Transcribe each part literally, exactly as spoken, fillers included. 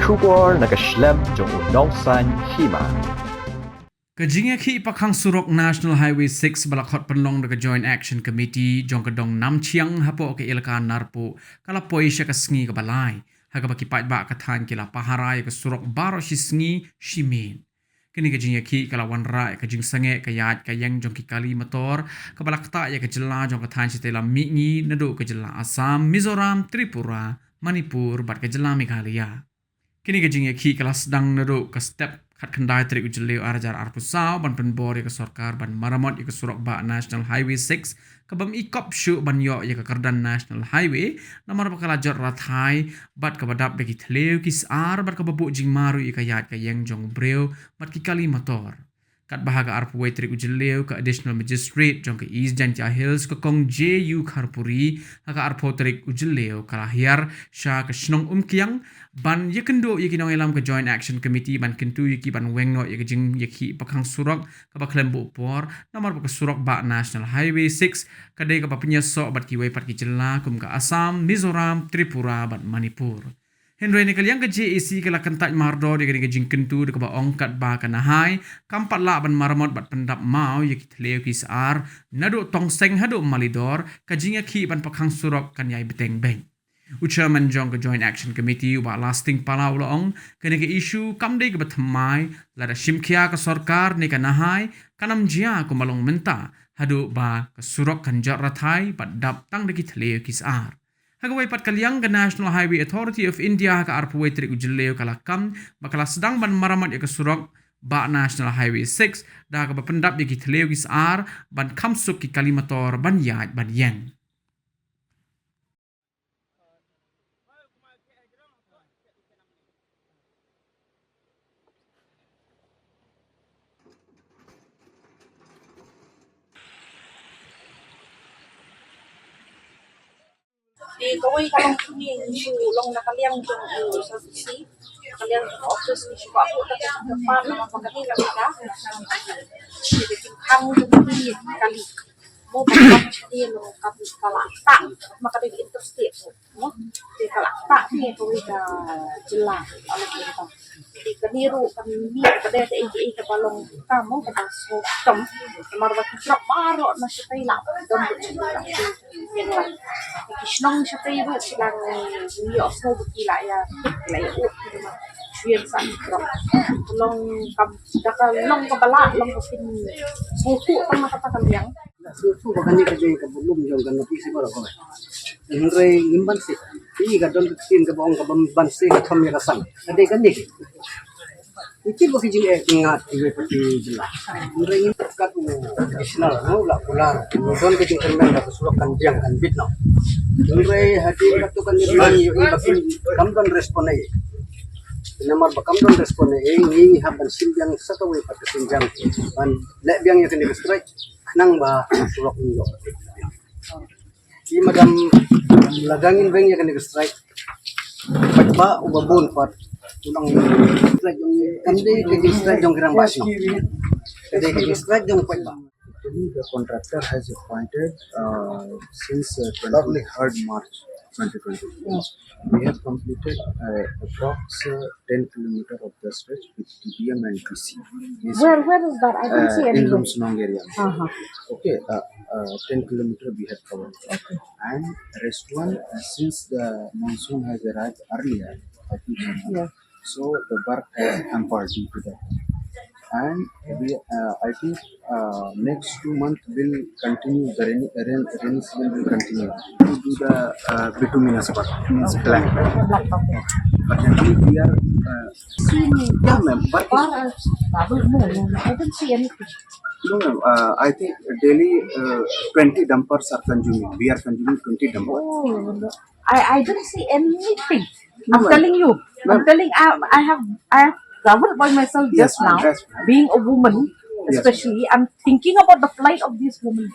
Khubor na ka shlem jong u Nongsaiñ Hima. Ka jingïakhih pakhang surok National Highway six ba la khot pynlong da ka Joint Action Committee jong ka dong Namchiang hapoh ka elaka Narpuh ka la poi sha ka sngi kaba lai, ha kaba ki paidbah ka thaiñ ki la pahara ïa ka surok baroh shi sngi shi miet. Kane ka jingïakhih ka la wanrah ïa ka jingsangeh ka ïaid ka ïeng jong ki kali motor kaba la ktah ïa ka jylla jong ka thaiñ shatei lam mihngi naduh ka jylla Assam, Mizoram, Tripura, Manipur bad ka jylla Meghalaya. Kane ka jingïakhih ka la sdang naduh ka step khatkhyndai tarik u Jylliew ar hajar arphew saw ban pynbor ïa ka sorkar ban maramot ïa ka surok bah National Highway six, kaba ym i kop shuh ban ïoh ïa ka kyrdan National Highway namar ba ka la jot rathai bad kaba dap da ki thliew ki sar bad kaba buh jingma ruh ïa ka ïaid ka ïeng jong u briew bad ki kali motor. Katba ha ka arphew wei tarik u Jylliew ka Additional Magistrate jong ka East Jaintia Hills ka Kong J U Kharpuri, ha ka arphew tarik u Jylliew ka la hiar sha ka shnong Umkiang ban ïakynduh ïa ki nongïalam ka Joint Action Committee ban kyntu ïa ki ban weng noh ïa ka jingïakhih pakhang surok kaba khlem buh por namar ba ka surok bah National Highway six ka dei kaba pynïasoh bad kiwei pat ki jylla kum ka Assam, Mizoram, Tripura bad Manipur. Hynrei na ka liang ka J A C ka la kyntait mardor ïa kane ka jingkyntu da kaba ong katba ka Nahai kam pat lah ban maramot bad pyndap maw ïa ki thliew ki sar naduh Tongseng haduh Malidor, ka jingïakhih ban pakhang surok kan ïai bteng beit. U chairman jong ka Joint Action Committee u bah Lasting Pala u la ong kane ka issue kam dei kaba thymmai, lada shim khia ka sorkar ne ka Nahai kan ym jia kumba long mynta haduh ba ka surok kan jot rathai bad dap tang da ki thliew ki sar. Ha kawei pat ka liang ka National Highway Authority of India ha ka arphew wei tarik u Jylliew ka la kam ba ka la sdang ban maramot ïa ka surok bah National Highway six da kaba pyndap ïa ki thliew ki sar ban kham suk ki kali motor ban ïaid ban ïeng. Te kawei ka long kine ngi shu long na ka liang jong u S R T C, na ka liang jong u office ngi shu ba buh da ka jingkyrpad namar ba kane ka mih da. Te ka jingkhang jong kine kali. Mo ba ka kane long ka, ka la ktah, ma ka dei interstate mo. Te ka la ktah ne kawei ka jylla. Te kane ruh kan mih ka dei kaei kaei kaba long ka mo kaba sngewsih. Namar ba ki trok baroh na shatei la don ruh shatei la. Ki shnong shatei ruh ki la ïohsngew ba ki la ïa, ki la ïa ud ki ma shuwa sa ki trok. Long ka, da ka long kaba lah long ka phin sngewthuh tang na kata ka liang. Sngewthuh ba kane ka dei kaba lum jong ka nongpynsih baroh kawei. Hynrei ngim banse. Phi ka don ka ktien kaba ong kaba ym banse ka thom ïa ka sang. Ka dei kane. Iti ba ki jingeh ki ngat kiwei pat ki jylla. Hynrei ngim kat u additional, no, la kular. Don ka jingkyrmen da ka surok kan biang kan bit, no. Hynrei hadien katto katne ba ngi ïohi ba kin kam don respond ei. Namar ba kam don respond ei, ngi ngi hap ban shim biang sa kawei pat ka sienjam ban leh biang ïa kane ka strike khnang ba surok ngi ïoh. Ki madam, lada ngin weng ïa kane ka strike, paidbah uba bun pat u nang strike jong, kam dei ka jingstrike jong ki rangbah shnong. Ka dei ka jingstrike jong paidbah. Actually, the contractor has appointed, uh, since, uh, twenty-third March twenty twenty-four. We have completed, uh, approx, uh, ten kilometer of the stretch with T D M and T C. Yes. Where, where is that? I don't, uh, see any in road. Lumshnong area. Uh-huh. Okay, uh, uh, ten kilometer we have covered. Okay. And rest one, uh, since the monsoon has arrived earlier, I think, yeah. So the work has hampered due to that. And we, uh, I think, uh, next two months will continue, the rainy, rain, rainy season will continue to do the, uh, bituminous work, means black. Black, okay. But actually we are, uh, see me. Yeah, ma'am, but or, uh, no, no, no, I don't see anything. No, ma'am, uh, I think daily, uh, twenty dumpers are consuming. We are consuming twenty dumpers. Oh, no. I, I don't see anything. No, I'm telling you. I'm telling, I, I have, I have traveled by myself just now. Yes, ma'am. Being a woman, especially, I'm thinking about the plight of these women.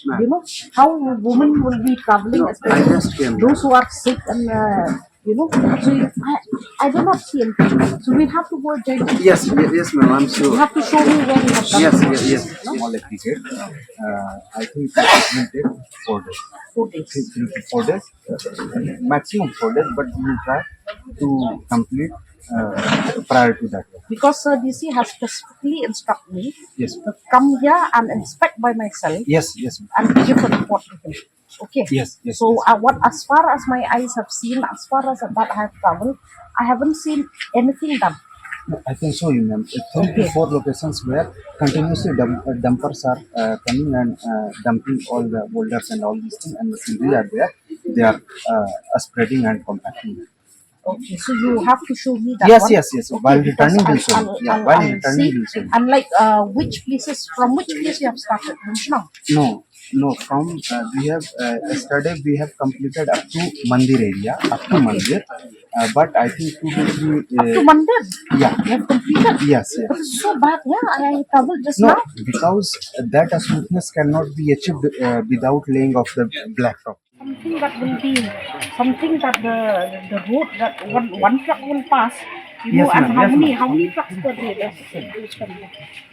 Ma'am. You know, how women will be traveling, especially those who are sick and, uh, you know, so you, I, I do not see anything. So we have to go jointly. Yes, ye-, yes, ma'am, I'm sure. You have to show me where you have done. Yes, yes, yes. No? Small aggregate. Uh, I think it will take four days. Four days. Three, three to four days. Maximum four days, but we will try. to complete uh, prior to that. Because Sir D C has specifically instructed me Yes. to come here and inspect by myself Yes, yes, and give a report to him. Okay. yes, yes. So yes. Uh, what, as far as my eyes have seen, as far as that I have traveled, I haven't seen anything done. I think so, you ma'am. Three to four locations where continuously dump, uh, dumpers are uh, coming and uh, dumping all the boulders and all these things, and machinery are there. They are uh, uh, spreading and compacting. Okay, so you have to show me that Yes, one. yes, yes. Okay, While because returning, I'll, we'll show. I'll, Yeah, I'll, while I'll returning, see. We'll show. And like, uh, which places, from which place you have started? From Shillong? No, no. From uh, we have uh, yesterday we have completed up to Mandir area, up to Mandir. Uh, but I think two to three. Up to Uh, Mandir? Yeah. You have completed? Yes, yes. But it's so bad, yeah. I traveled just No, now. Because that smoothness cannot be achieved uh, without laying of the blacktop. Something that will be, something that the the road that one one truck will pass. You Yes, know, and ma'am. How Yes, many ma'am. How many trucks per day does it come?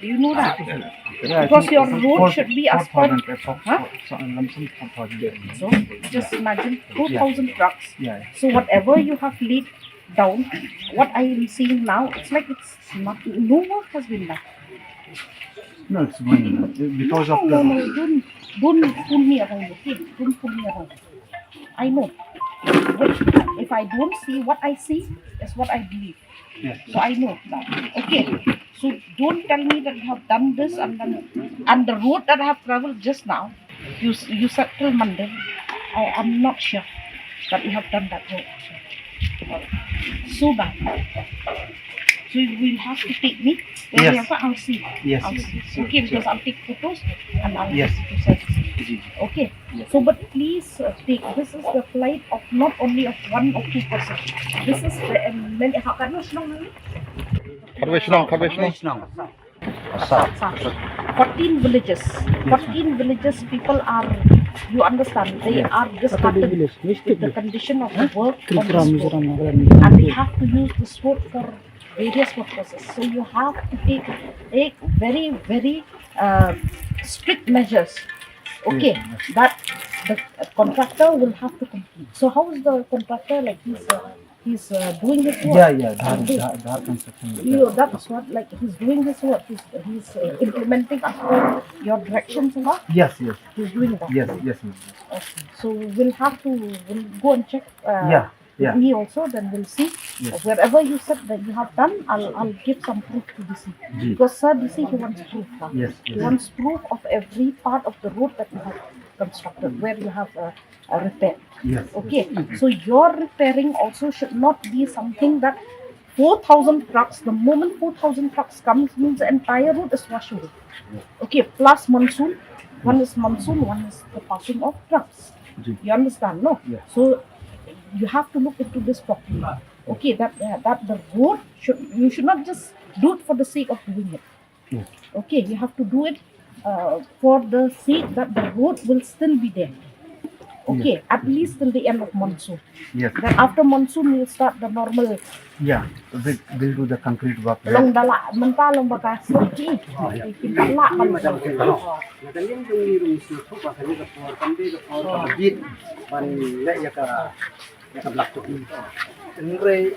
Do you know that? Yeah, I Because think your it's road four- should be as per. four thousand, uh, four- Huh? four- so, um, some four thousand. So just imagine two thousand trucks. Yeah, yeah. So whatever you have laid down, what I am seeing now, it's like it's not, no work has been done. No, it's going because No, of no, the. No, don't don't fool me around, okay? Don't fool me around. I know. What, if I don't see, what I see is what I believe. Yes. So I know that. Okay. So don't tell me that you have done this and then, and the road that I have traveled just now, you s- you said till Mandir. I am not sure that you have done that road. So bad. So you will have to take me Yes. wherever. I'll see. Yes, I'll yes, see. yes, sure, Okay, sure. Because I'll take photos and I'll Yes. take pictures. Ji, ji. Okay. Yes. So, but please uh, take. This is the plight of not only of one or two persons. This is the um, many. How can you know? Khatwei shnong, khatwei shnong. Fourteen villages. Fourteen villages people are. You understand? They are disheartened with the condition of the work on this road, and they have to use this road for various purposes. So you have to take take very very uh, strict measures. Okay, that the contractor will have to complete. So how is the contractor like? He's uh, he's uh, doing his work. Yeah, yeah. Dhar, Dhar, Dhar construction. You know, that's what, like, he's doing his work. He's, he's uh, implementing as per your directions and all. Yes, yes, He's doing that. Yes, yes, ma'am. Okay. So we'll have to we'll go and check. Uh, Yeah, yeah. Me also, then we'll see. Yes. Wherever you said that you have done, I'll, I'll give some proof to D C. Ji. Because Sir D C, he wants proof. Huh? Yes, He yes. Wants proof of every part of the road that you have constructed, where you have uh, uh, repaired. Yes. Okay, so your repairing also should not be something that four thousand trucks, the moment four thousand trucks comes, means the entire road is washed away. Okay, plus monsoon, one is monsoon, one is the passing of trucks. Ji. You understand, no? Yeah. So you have to look into this properly. Okay, that uh, that the road should, you should not just do it for the sake of doing it. Yes. Okay, you have to do it uh, for the sake that the road will still be there. Okay, at least till the end of monsoon. Yes. Then after monsoon, we'll start the normal. Yeah. We'll, we'll do the concrete work. Long da lah mynta long ba ka suk ki. Ki lah ban. Nga da liang jong ngi ruh ngi sngewthuh ba kane ka por kam dei ka por kaba bit ban leh ïa ka, ïa ka blacktop. Hynrei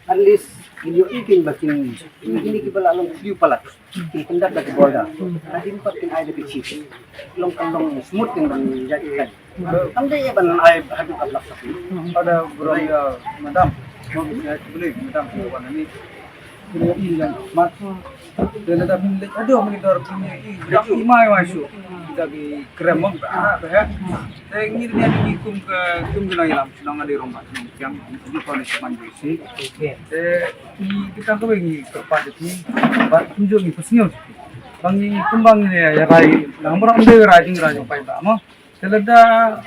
at least ngin ïohi kein ba kin, kine kiba la long three palat, kin pyndap da ka border. Hadien pat kin ai da ka chip. Long kan long smooth kein ban ïaid kein. Kam dei ban ai haduh ka blacktop. Pada burom ïa madam, mo ïa khublei madam ki wan hangne. Khublei ïa i ïa mat. Te lada phin leit haduh mane dor phin ïa i, ïa i mai mai shuh. Kita ki krem mo ba ba ha. Te ngi nia ngi kum ka, kum ki nongïalam shnong, nga dei rangbah shnong Kiang, ngi ko ni sman jong si. Te ngi kita kawei ngi kyrpad ïa ki ba kumjuh ngi pynsngew. Ba ngi kumba ngi ïa rai, lang ba rai, rai jingrai jong paidbah mo. Te lada,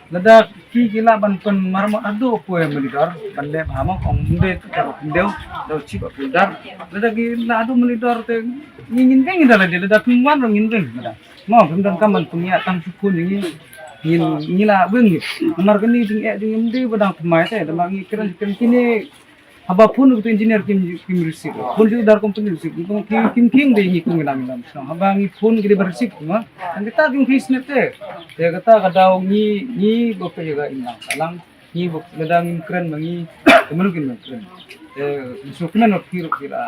lada ki ki lah ban pynmaramot haduh poi mane dor ban leh bha mo, ong ym dei ka ruh khyndew, da u chip ha pudar. Lada ki lah haduh mane dor te ngi ngin beng da lade, lada phim wan ruh ngin beng da. Mo, phim donkam ban pynïaid tang shu khun ngi. Ngin, ngi lah beng ngi. Namar kane jingeh jong ngi ym dei ba dang thymmai te, namar ngi kren, kren kine. Haba phone ruh ki engineer kim, kim receive. Phone ruh ki company receive. Kim, kim, kim, kim dei ngi kum ngi dang dang. Haba ngi phone ki dei ba receive kuma. Tang kita kim ki snap te. Te kata ka daw ngi, ngi ba ka ïa ka imlang. Ka lang. Ngi bok lada ngim kren ma ngi, te mano kin kren. Te ngi shu kren, ki ruh ki la,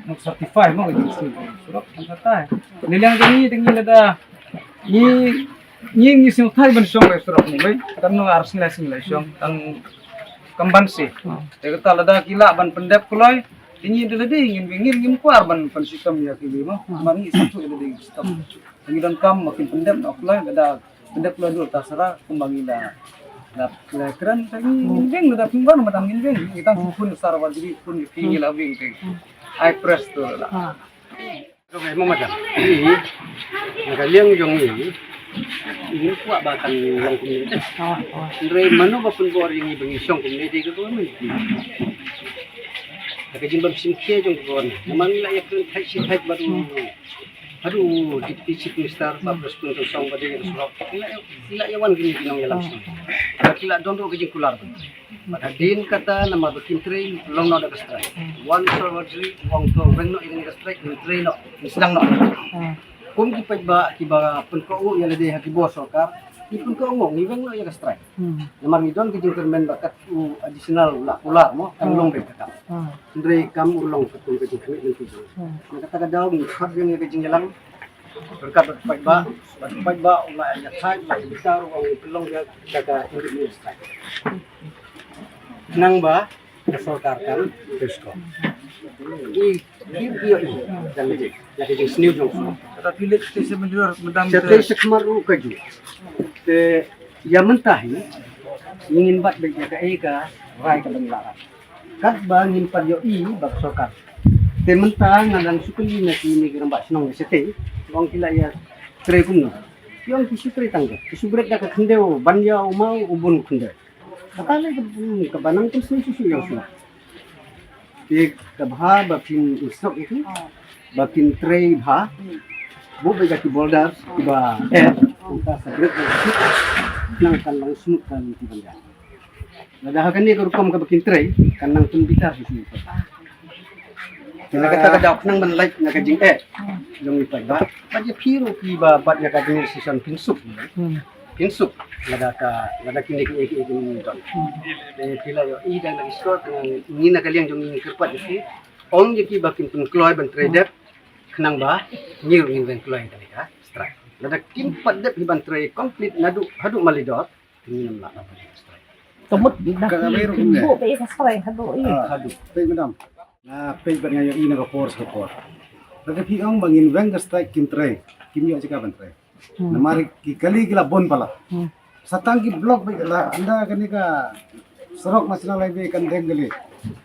ah, certify mo, ki shu surok kan kata. Ngi liang jong ngi, te ngi lada ngi, ngi, ngi shu thai ban shong lai surok mo, bai. Kan no ar sing lai sing lai shong, kan kam ban si. Te kata lada ki lah ban pyndep kloi, te ngi da lade ngin, ngin, ngim kwah ban pynshitom ïa ki mo. Ma ngi shu lade shu. Ngi donkam ma kin pyndep noh kloi, lada pyndep kloi dur ta sara, kumba ngi la, la, la kren, ta ngi, ngin beng, lada pynban ma tang ngin beng, ngi tang ki khun sar wa jri khun ki ngi la beng te. Ai press to la. Jong ai mo madam. Ngi, na ka liang jong ngi, ngi kwah ba kan long kumne te. Hynrei mano ba pynbor ïa ngi ba ngi shong kumne te ka government. Na ka jingbym shimkhia jong ka government. Namar ngi la ïa kren thait shi thait bad u Haduh Deputy Chief Minister, ba pyrshah pynshong ba dei ka surok. Ki la, ki la ïa wan kine ki nongïalam shnong. Ba ki la don ruh ka jingkular ba. Bad hadien kata namar ba kin trei long noh da ka strike. Wan sor wa jri, wan to weng noh ïa ka strike, kin trei noh, kin sdang noh. Kum ki paidbah kiba pynkohnguh ïa lade ha ki bor sorkar, ki pynkohnguh ngi weng noh ïa ka strike. Namar ngi don ka jingkyrmen ba kat u additional la kular mo, kan long beit ka kam. Hynrei kam u long katkum ka jingkhmih lynti jong. Na kata ka daw ngi khot ïa ka jingïalang. Berkat bad paidbah, bad paidbah u la ïa thait, la ïa bitar, u la ïa pynlong ïa ka ka Indian strike. Nang ba ka sorkar kan test ko. I, i, i, i, dan lagi, lagi jing sniu jong. Kata pilih kita sebenarnya medang. Sate sekmar u kaju. Te ïa mynta hi, ngin bat bek ïa ka ïa ka rai ka bengla. Kat ba ngin pat ïohi ba ka sorkar. Te mynta nga dang sukli na ki ni ki rangbah shnong sate. Ong ki la ïa trei kumno. Ong ki shu trei tang ki shu brek da ka khyndew ban ïa u mau u bun khyndew. Kata le ka, hmm, ka banang kan shu shu yang shu. Te ka bha ba phin isok itu. Ba phin trei bha. Bu ba ki borders ba eh ka sa brek da. Nang kan lang smooth kan ti ban. Lada ha kane ka rukom kaba kin trei, kan nang pynbitar shisha. Te na kata ka daw khnang ban lait na ka jingeh jong i paidbah. Bad ïa phi ruh kiba bat ïa ka administration pynsuk. Pynsuk lada ka, lada kine ki, ki, ki, ki don. Te phi la ïohi da na i sor, ngi na ka liang jong ngi kyrpad ïa phi. Ong ïa kiba kin pynkloi ban trei dep khnang ba ngi ruh ngin pynkloi da ka strike. Lada kim pat dep hi ban trei complete naduh haduh Malidor. Ka mut dah ka, ka, ka, ka, ka strike haduh, eh. Ah, haduh. Peit, madam. Nga peit bad nga ïohi na ka por sha ka por. Lada phi ong ba ngin weng ka strike kim trei, kim ïoh jaka ban trei. Namar ki kali ki la bun palat. Sa tang ki block beit la ynda kane ka surok National Highway kan deng kali.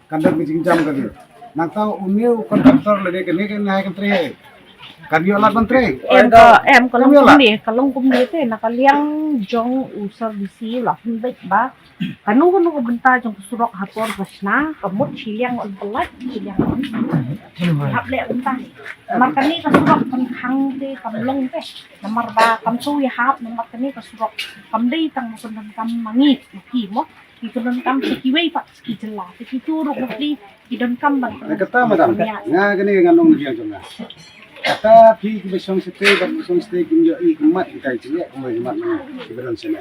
Kan deng ka jingjam kali. Nangta une u contractor lane kane kan hai kan trei. Kan ïoh lad ban trei. Em ka, em ka long kumne, ka long kumne te na ka liang jong u Sir D C u la pynbeit ba kano kano ka bynta jong ka surok ha por ka shna ka mut shiliang un pynlait shiliang un hap leh bynta. Namar kane ka surok kan khang te kam long te. Namar ba kam shu ïahap namar kane ka surok kam dei tang ban donkam ma ngi ma ki mo. Ki donkam ki kiwei pat ki jylla ki tu ruh ma ki. Ki donkam ban. Kata madam, nga kane nga nong biang jong nga. Kata phi kiba shong shatei bad ba shong shatei kim ïohi kummat kita ki jingeh kumba kummat kiba don shane.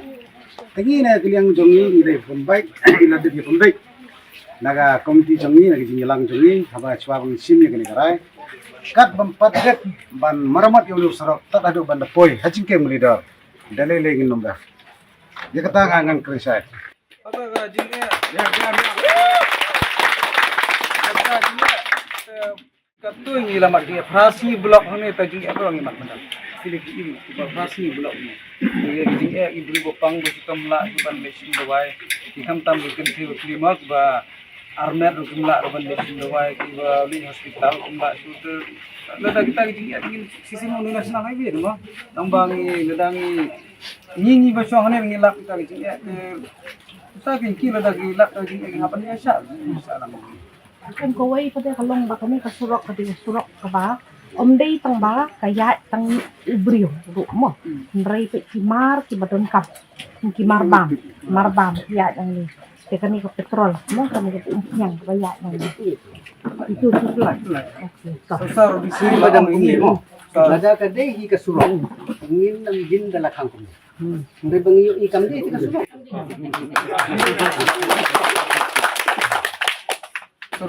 Te ngi na ka liang jong ngi ngi dei pynbeit, ngi la dep ïa pynbeit. Na ka komiti jong ngi, na ka jingïalang jong ngi, haba shuwa ba ngi shim ïa kane ka rai. Kat ban pat dep ban maramot ïa une u surok tad haduh ban da poi ha jingkieng Malidor. Da lei lei ngin nym da. Ïa kata nga ngan kren shai. Kata ka jingeh. Ïa, ïa, ïa. Kata ka jingeh. Katu ngi la mat ki phrasi block hangne ta jingeh ba ngi mat mynta. Sili ki iri ki phrasi block ni. Ngi ki jingeh i bri bo pang bo sitam la ki ban machine dawai. Ki kham tam ki kynti ki klimak ba armet ru kim la ru ban machine dawai ki ba li hospital kim ba shuter. Lada kita ki jingeh ki sisi mo national highway mo. Nang ba ngi lada ngi ngi ngi ba shong hangne ngi lak kita ki jingeh. Kita ki ki lada ki lak kita ki jingeh ki ngapan ya sha. Sha lang. Kan kawei ka dei ka long ba kane ka surok ka dei ka surok kaba ym dei tang ba ka ïaid tang u briew ruh mo. Hynrei peit ki mar kiba donkam. Ki mar bam, mar bam ki ïaid tang ni. Te kane ka petrol mo, kane ka umphniang kaba ïaid tang ni. Itu tu tu. Okey, to. Sir, di sini madam ini mo. Lada ka dei hi ka surok. Ngin nang jin da la khang kumne. Hynrei ba ngi ïohi kam dei te ka surok.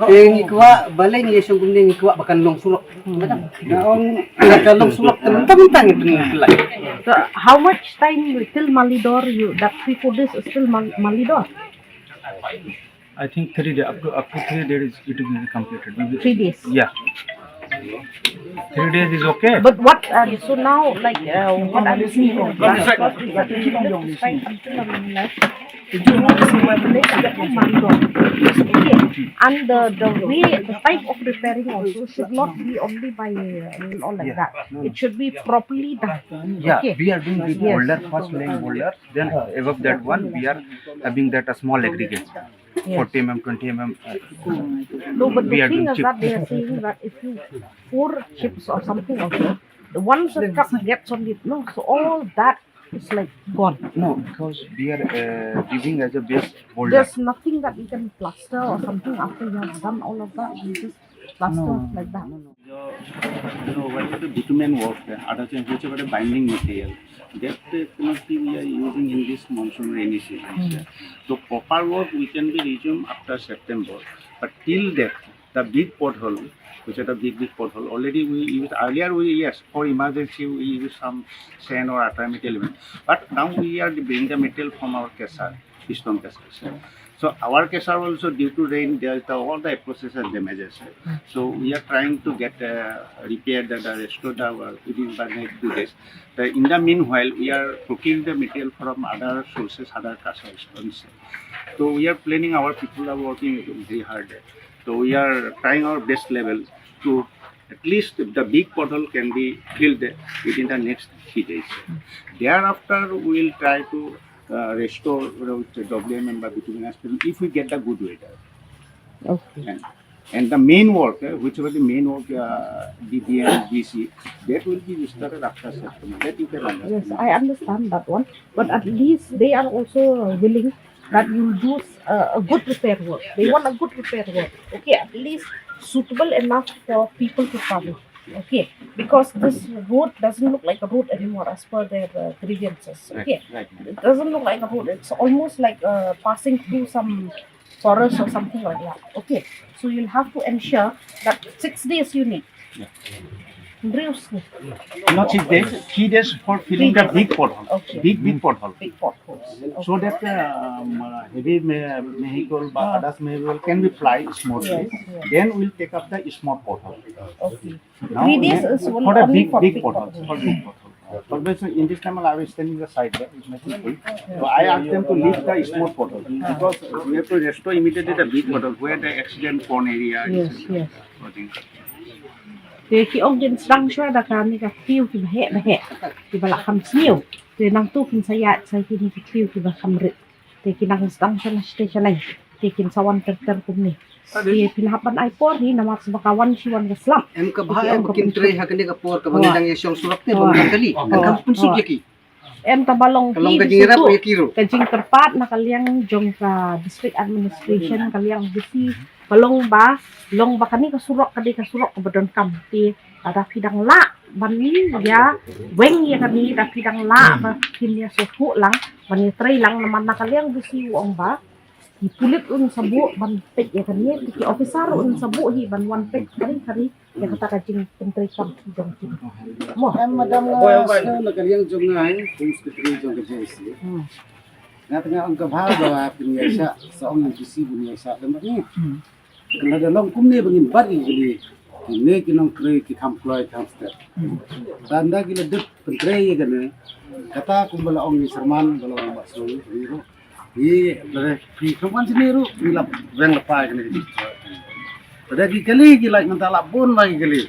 Te ngi kwah balei ngi ïa shong kumne, ngi kwah ba kan long surok. Nga ong ba kan long surok te mynta mynta ngi pynlait. So how much time till Malidor, you, that three four days is still Mal- Malidor? I think three days, up to up to three days it will be completed. We will- Three days. Yeah. Three days is okay. But what? Uh, so now, like, uh, what I'm seeing, and the the way, the type of repairing also should not be only by uh, all like Yeah. that. No, no. It should be properly done. Yeah, Okay. We are doing with Yes. Boulder, first laying boulder, then above that one we are having that a small aggregate. Yes. Forty mm, twenty mm. Uh, No, but we the are thing doing is chip. That they are saying that if you four chips or something also, the once the truck gets on it, no, so all that is like gone. No, because we are uh, giving as a base boulder. There's nothing that you can plaster or something after you have done all of that. You just plaster No. Like that. No, no. The, you know, what is the bitumen work, uh, other than which are the binding material, that uh, cannot be we are using in this monsoon rainy season. So proper work we can be resume after September. But till that, the big pothole, which are the big, big pothole, already we use, earlier we, yes, for emergency we use some sand or other material, but now we are bringing the material from our caser, piston caser. So our caser also due to rain, there is the, all the process and damages. So we are trying to get uh, repaired and uh, restored our within the next two days. The, in the meanwhile, we are procuring the material from other sources, other caser stones. So we are planning, our people are working very hard. So we are trying our best level to at least the big pothole can be filled within the next three days. Thereafter, we will try to uh, restore with the W M M by bituminous film if we get the good weather. Okay. And, and the main work, uh, which was the main work, uh, D B M, D C, that will be started after September. That you can understand. Yes, I understand that one. But at least they are also willing that you do uh, a good repair work. They Yes. want a good repair work. Okay, at least suitable enough for people to travel. Okay, because this road doesn't look like a road anymore as per their uh, grievances. Okay, Right, right. It doesn't look like a road. It's almost like uh, passing through some forest or something like that. Okay, so you'll have to ensure that six days you need. Yeah. Hynriew sngi. Not six days, three days for filling the big pothole. Okay. Big, big pothole. Big potholes. So that uh, um, uh, heavy ma- vehicle, but others vehicle can be fly smoothly. Yes, yes. Then we'll take up the small pothole. Okay. Now, Three days is for only, the only big, for big big pothole. Pothole. For big pothole. For this, in this time, I was standing the side there. It's nothing big. So I asked them to leave the small pothole because we have to restore immediately the big pothole where the accident prone area is. Yes, yes. Te ki ong kin sdang shwa da kane ka kiew kiba heh ba heh, kiba la kham sniew. Te nangtu kin sa ïaid sa kine ki kiew kiba kham rit. Te kin nang sdang shwa na station ai. Te kin sa wan ter ter kumne. Te phin hap ban ai por hi namar sba ka wan shi wan ka slap. Em ka bha em kin trei ha kane ka por kaba ngi dang ïa shong surok te ba ngi dang kali. Kan kham pynsuk ïa ki. Em ta ba long ka long ka jingrap ïa ki ruh. Ka jingkyrpad na ka liang jong ka district administration, ka liang D C, ka long ba, long ba kane ka surok ka dei ka surok kaba donkam te, lada phi dang lah ban ïa weng ïa kane, da phi dang lah ba phin ïa sngewthuh lang ban ïa trei lang, namar na ka liang D C u ong ba ki pulit un sa buh ban peit ïa kane, ki officer un sa buh hi ban wan peit kane kane. Ïa kata ka jingpyntreikam jong ki. Mo. Em madam nga sngew na ka liang jong nga, eh, kum secretary jong ka J C. Hmm. Nga tnga ong ka bha ba pynïaishah, sa ong ïa ki si pynïaishah dang ba ni. Hmm. Kane da long kumne ba ngin bat ïa ki kine ki nongtrei ki kham kloi kham step. Hmm. Tang da ki la dep pyntrei ïa kane. Kata kumba la ong ïa Sherman, ba la ong ba sngew ïa ruh. Ngi lada phi kham wan sini ruh ngi la weng la pai kane. Lada ki kali ki lait mynta la bun la ki kali.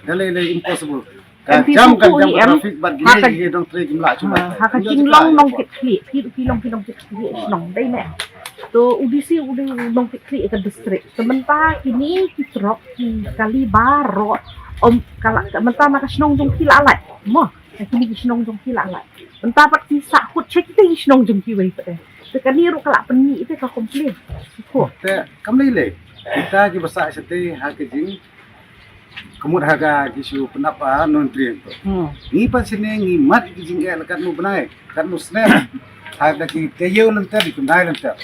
Da lei lei impossible. Ka jam ka jam traffic bad ki nongtrei kim lah shuh. Ha ka jinglong nongkit khlieh, phi ruh phi long phi nongkit khlieh shnong dei ne. To U D C u dei u nongkit khlieh ka district. Te mynta kine ki trok ki kali baroh, ym ka la, mynta na ka shnong jong ki la lait. Mo, na kine ki shnong jong ki la lait. Mynta pat ki sah khut sha kita ki shnong jong kiwei pat. Te kane ruh ka la pynmih ite ka complain. Ko. Te kam lei lei. Kita kiba sah shatei ha ka jing Ka mut ha ka ki shu pynap ha non triang to. Hmm. Ngi pat shane ngi mad ki jingeh la katno bnai, katno snem. Ha ka ki taïew lynter, ki bnai lynter.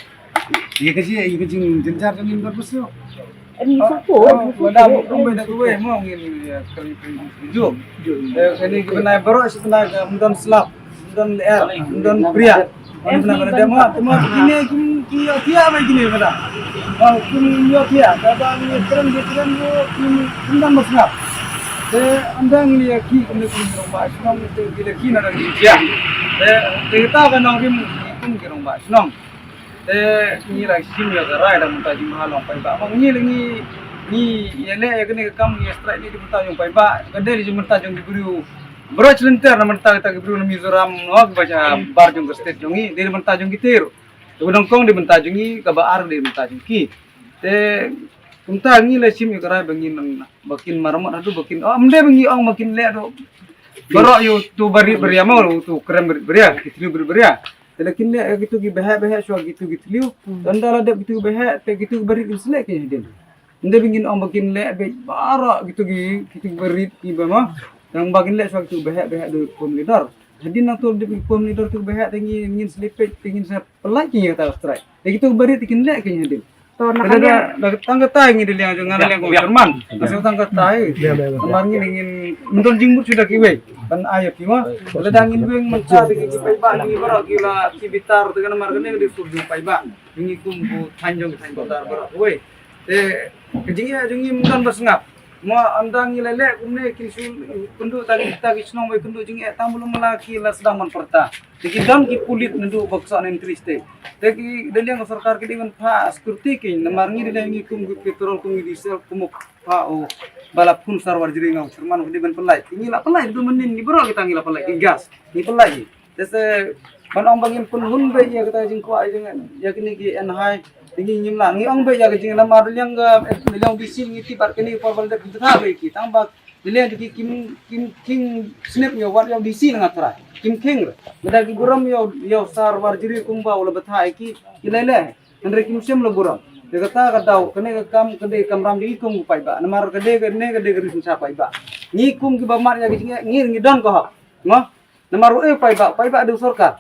Ïa ka ji, ïa ka jingjynjar jong ngi don bus yo. Em, ni sa ko. Oh, madam, kum ba da kuwe mo ngin ïa kari kari ju. Eh, kani ki bnai baroh shi bnai ka mdon slap. Don lyer, don pria. Don pria, don demo, demo kine kim kim ïoh thiah mai kine pada. Ba kim ïoh thiah, kaba ngi kren, ngi kren, ngi kim kim don ba sngap. Te ynda ngi ïa ki kum ne kum ki rangbah shnong te ki da ki na da ki thiah. Te te kita ka nongrim kum ki rangbah shnong. Te ngi la shim ïa ka rai da mynta jingmut long paidbah. Ba ngi la ngi ngi ïa leh ïa kane ka kam ngi ïa strike ne da mynta jong paidbah. Ka dei da mynta jong ki briew. Baroh shi lynter na mynta kita ki briew na Mizoram, no, kiba sha bar jong ka state jong ngi, dei na mynta jong ki ter. Kaba nyngkong dei na mynta jong ngi, kaba ar dei na mynta jong ki. Te kumta ngi la shim ïa ka rai ba ngin nang, ba kin maramot haduh ba kin, oh, ym dei ba ngi ong ba kin leh haduh. Baroh ïa utu barit baria mo, utu krem barit baria, ki thliew barit baria. Te la kin leh ïa kitu ki behek behek shuwa kitu ki thliew. Te ynda la dep kitu ki behek, te kitu ki barit kin sa leh ki hadien. Ynda ba ngin ong ba kin leh beit baroh kitu ki, kitu ki barit kiba mo. Tang ba kin leh shuwa kitu ki behek behek da pom leader. Hadien nangta dep ki pom leader tu ki behek te ngi, ngin sa leh peit, te ngin sa pynlait ki ïa kata ka strike. Te kitu ki barit te kin leh ki hadien. To na ka liang. Tang kata ngi da liang jong nga da liang ko chairman. Ka shu tang kata. Namar ngi ngin mendon jingmut shuwa da kiwei. Ban ai ïa ki mo. Lada ngin weng mynta da ki paidbah ngi baroh ki la ki bitar te namar kane ka dei sur jong paidbah. Ngi kum ku thaiñ jong ki thaiñ Pyrthei baroh kiwei. Te ka jingeh jong ngi ym don ba sngap. Mo ynda ngi la leh kumne kin shu kynduh ta ki, ta ki shnong ba kynduh jingeh tang ba lum la ki la sdang ban pyrta. Te ki don ki pulit naduh ba ki sa entry stage. Te ki da liang ka sorkar ki dei ban phah security ki namar ngi da liang ngi kum ki petrol kum ki diesel kum phah u ba la phun sar Warjri nga u chairman u dei ban pynlait. Ngi la pynlait du mynnin ngi baroh kita ngi la pynlait ki gas. Ngi pynlait ngi. Te sa ban ong ba ngin pynhun beit ïa kata jingkwah ïa kine ki N H I. Te ngi ngim lah ngi ong beit ïa ka jinglamar liang ka liang D C ngi tip bad kine ki por ba la dep ki tha beit ki tang ba liang ki kim kim kim snep ïa wat ïa D C na nga trai. Kim kheng re. Lada ki burom ïa ïa sar Warjri kumba u la bthah ïa ki ki lei lei. Hynrei kim shem la burom. Te kata ka daw kane ka kam ka dei ka kamram jong ngi kum u paidbah. Namar ka dei kane ka dei ka ri synshar paidbah. Ngi kum kiba mad ïa ka jingeh ngi ngi don ka hok. Mo? Namar u e paidbah, paidbah dei u sorkar.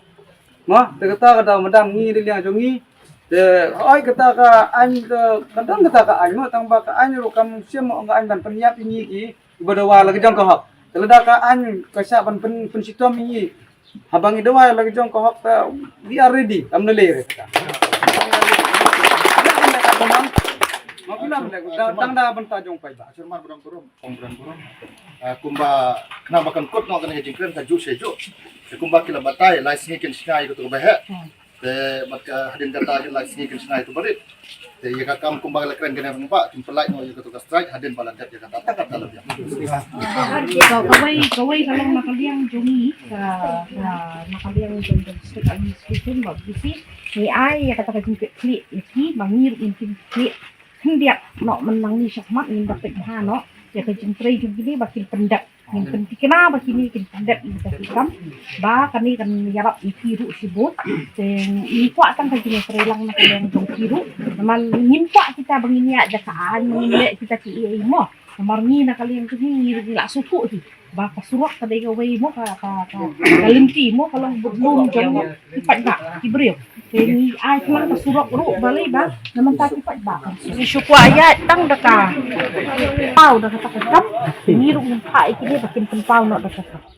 Mo, te kata ka daw madam ngi da liang jong ngi. Te hoi kata ka aiñ ka, ka dang kata ka aiñ mo tang ba ka aiñ ruh kam shem mo ka aiñ ban pynïap ïa ngi ki ba dawa la ka jong ka hok. Te lada ka aiñ ka shah ban pyn pynshitom ïa ngi. Haba ngi dawa la ka jong ka hok ta we are ready. Kam na le re kata. Mo phi lam le tang da bynta jong paidbah. Chairman Budang Burom. Kong Bran Burom. Ah, kumba khnang ba kan kut noh kane ka jingkren ka juh sha juh. Te kumba ki la batai lai sngi kin shna ïa katu ka baheh. Te bad ka hadien kata ki lai sngi kin shna ïa katu barit. Te ïa ka kam kumba la kren kane rangbah kin pynlait noh ïa katu ka strike hadien ba la dep ïa kata ta kata la biang. Ka kawei kawei ka long na ka liang jong ngi ka ka na ka liang jong ka district administration ba bisi ngi ai ïa kata ka jingkitkhlieh ïa ki ba ngi ruh ngin kit khlieh. Khyndiat noh mynta ngi shakhmat ngin da peit bha noh ïa ka jingtrei jong kine ba kin pyndep. Ngin pynthikna ba kine kin pyndep ïa ka kam ba kane kan ïarap ïa ki ruh shibun. Te ngi kwah tang ka jingtrei lang na ka liang jong ki ruh. Namar ngim kwah kita ba ngin ïa jaka aiñ ngin leh kita ki ei ei mo. Namar ngi na ka liang jong ngi ngi ruh ngi la sngewthuh hi. Ba ka surok ka dei kawei mo ka ka ka, ka lynti mo ka long budlum jong mo ki paidbah ki briew. Te ngi ai khnang ka surok ruh balei ba na mynta ki paidbah. Ngi shu kwah ïaid tang da ka paw da kata ka kam. Ngi ruh ngin phah ïa kine ba kin pynpaw noh da kata ka kam.